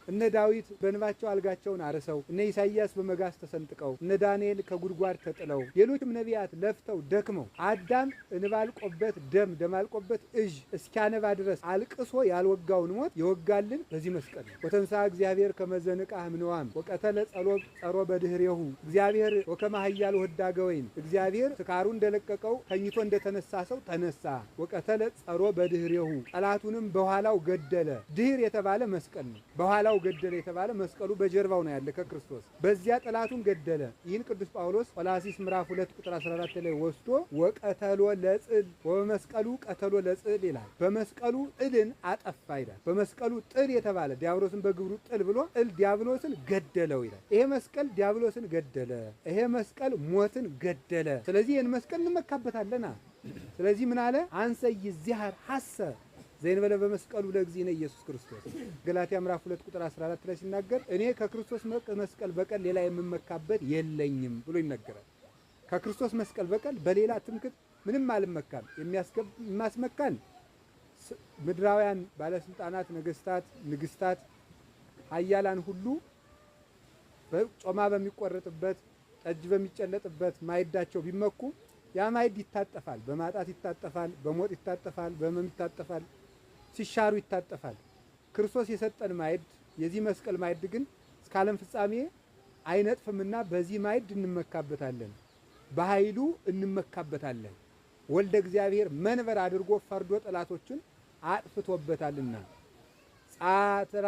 እነ ዳዊት በእንባቸው አልጋቸውን አርሰው፣ እነ ኢሳይያስ በመጋዝ ተሰንጥቀው፣ እነ ዳንኤል ከጉድጓድ ተጥለው፣ ሌሎችም ነቢያት ለፍተው ደክመው አዳም እንባ አልቆበት ደም ደም አልቆበት እዥ እስኪያነባ ድረስ አልቅሶ ያልወጋውን ሞት የወጋልን በዚህ መስቀል ነው። ወተንሥአ እግዚአብሔር ከመ ዘንቃህ እምንዋም ወቀተለ ጸሎ ጸሮ በድህሬሁ። እግዚአብሔር ወከመ ኃያል ወህዳገ ወይን፣ እግዚአብሔር ስካሩ እንደለቀቀው ተኝቶ እንደተነሳ ሰው ተነሳ። ወቀተለ ጸሮ በድህሬሁ፣ ጠላቱንም በኋላው ገደለ። ድህር የተባለ መስቀል ነው። በኋላው ገደለ የተባለ መስቀሉ በጀርባው ነው ያለ ከክርስቶስ፣ በዚያ ጠላቱን ገደለ። ይህን ቅዱስ ጳውሎስ ቆላሲስ ምዕራፍ 2 ቁጥር 14 ላይ ወስዶ ወቀተሎ ለጽል ወበመስቀሉ ቀተሎ ለጽል ይላል። በመስቀሉ ጥልን አጠፋ ይላል። በመስቀሉ ጥል የተባለ ዲያብሎስን በግብሩ ጥል ብሎ ጥል ዲያብሎስን ገደለው ይላል። ይሄ መስቀል ዲያብሎስን ገደለ። ይሄ መስቀል ሞትን ገደለ። ስለዚህ ይህን መስቀል እንመካበታለና። ስለዚህ ምን አለ? አንሰ ይዚሃር ሐሰ ዘይንበለ በመስቀሉ ለእግዚእነ ኢየሱስ ክርስቶስ። ገላትያ ምዕራፍ 2 ቁጥር 14 ላይ ሲናገር እኔ ከክርስቶስ መስቀል በቀር ሌላ የምመካበት የለኝም ብሎ ይነገራል። ከክርስቶስ መስቀል በቀር በሌላ ትምክት ምንም አልመካም። የማስመካን ምድራውያን ባለስልጣናት፣ ነገስታት፣ ንግስታት፣ ኃያላን ሁሉ ጮማ በሚቆረጥበት ጠጅ በሚጨለጥበት ማዕዳቸው ቢመኩ ያ ማዕድ ይታጠፋል። በማጣት ይታጠፋል፣ በሞት ይታጠፋል፣ በሕመም ይታጠፋል፣ ሲሻሩ ይታጠፋል። ክርስቶስ የሰጠን ማዕድ የዚህ መስቀል ማዕድ ግን እስከ ዓለም ፍጻሜ አይነጥፍምና በዚህ ማዕድ እንመካበታለን፣ በኃይሉ እንመካበታለን። ወልደ እግዚአብሔር መንበር አድርጎ ፈርዶ ጠላቶችን አጥፍቶበታልና ጻትራ